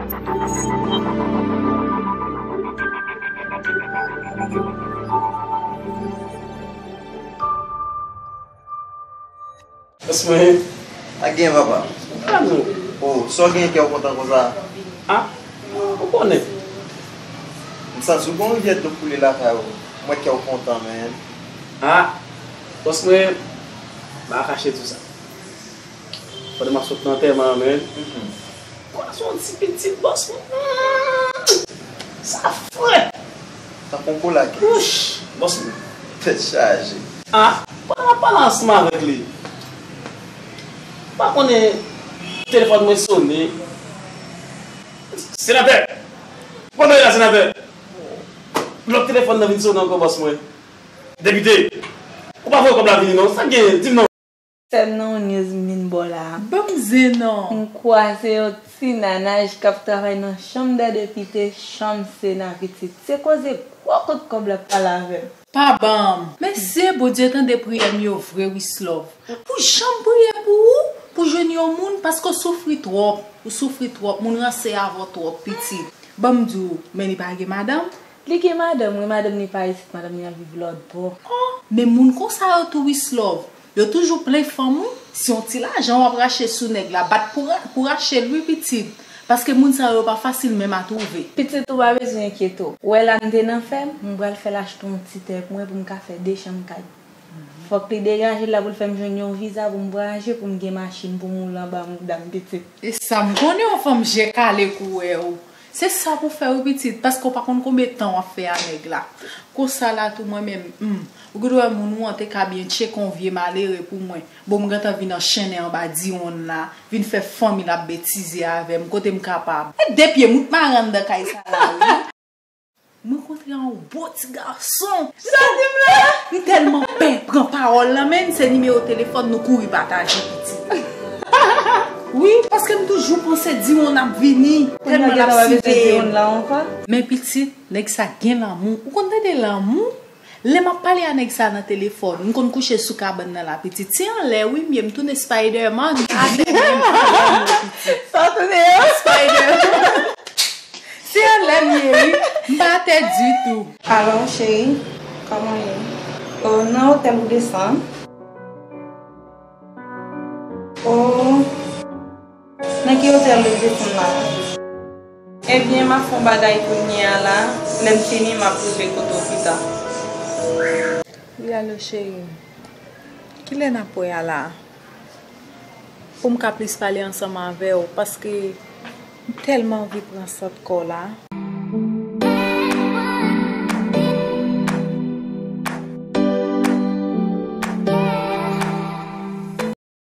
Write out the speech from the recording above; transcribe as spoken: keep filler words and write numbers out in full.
Bòs mwen. Sa gen, papa? Sa nou? Oh, sa w gen kè w kontan konsa? Ah, ou konnen. M santi w gen yon rivyè dlo koule lakay ou. M wè kè w kontan, man. Ah, bòs mwen, m pa kache di w sa. Pandan m ap sot nan antèman an, man. Mhm. Kòman se yon ti pitit, bòs mwen? Hmm, sa frèt! Tankou yon kola ki. Wouch! Bòs mwen. Tèt chaje. Ah, pandan m ap pale ansanm avèk li, m pa konnen, telefòn mwen sonnen. Senatè! Kòman w ye la, senatè? Lòt telefòn nan vin sonnen ankò, bòs mwen. Depite! Ou pa voye kòb la vini non, sa k genyen? Di m non. Sè m nan yon news m vin ba w la. Ban m zen non. M kwaze yon ti nanaj k ap travay nan chanm dè depite, chanm Sena pitit. Se koze gwo kout kòb l ap pale avè m. Pa ban m. Mesye, Bondye tande priyè m yo vre, Wislove. Pou jan m priye pou ou, pou jwenn yon moun, paske w soufri twòp. Ou soufri twòp, moun ranse avè w twòp, pitit. Ban m di w, men li pa gen madanm? Li gen madanm, wi, madanm li pa isit, madanm li ap viv lòtbò. Oh, men moun konsa yo tou, Wislove. Yo toujou plen fanm, wi. Se yon ti lajan w ap rache sou nèg la, bat pou ra-, pou rache l, wi, pitit. Paske moun sa yo pa fasil menm a twouve. Pitit, ou pa bezwen enkyete w. Ou wè la m te nan fè m, m pral fè l achte yon ti tè pou mwen pou m ka fè de chanm kay. Fòk li degaje l la pou l fè m jwenn yon viza pou m vwayaje, pou m gen machin pou m woule anba mouda m, pitit. E sa m konnen, yon fanm je kale kou w wè ou. Se sa pou fè wi pitit, paske w pa konn konbyen tan w ap fè a nèg la. Konsa la tou mwen menm, hmm, ou gendwa wè moun ou an te ka byen tcheke yon vye malere pou mwen. Bon, m gentan vin anchennen anba diwonn la, vin fè fanmi l ap betize avè m, kote m kapab. E de pye m out mare anndan kay sa la wi. M rankontre a yon bon ti gason. Sa di m la? M tèlman pè pran pawòl lan, men se nimewo telefòn nou kouri pataje pitit. Wi, paske m toujou panse diwonn ap vini. Tèlman l ap site m. Men pitit, nèg sa gen lanmou. Ou konn tande lanmou? Lè m ap pale a nèg sa nan telefòn, m konn kouche sou kabann nan la pitit. Se anlè wi m ye, m tounen Spider-Man, m pa atè menm. Sa w tounen an? Spider-Man. Se anlè m ye wi, m pa atè ditou. Alò cheri, kòman w ye? Oh, nan otèl ou desann? Oh, nan ki otèl ou desann la? Ebyen, m ap fè yon bagay kounye a la, lè m fini, m ap rive kote w pita. Wi, alo cheri. Kilè n ap wè a la? Pou m ka plis pale ansanm avè w, paske m tèlman anvi pran sant kò w la.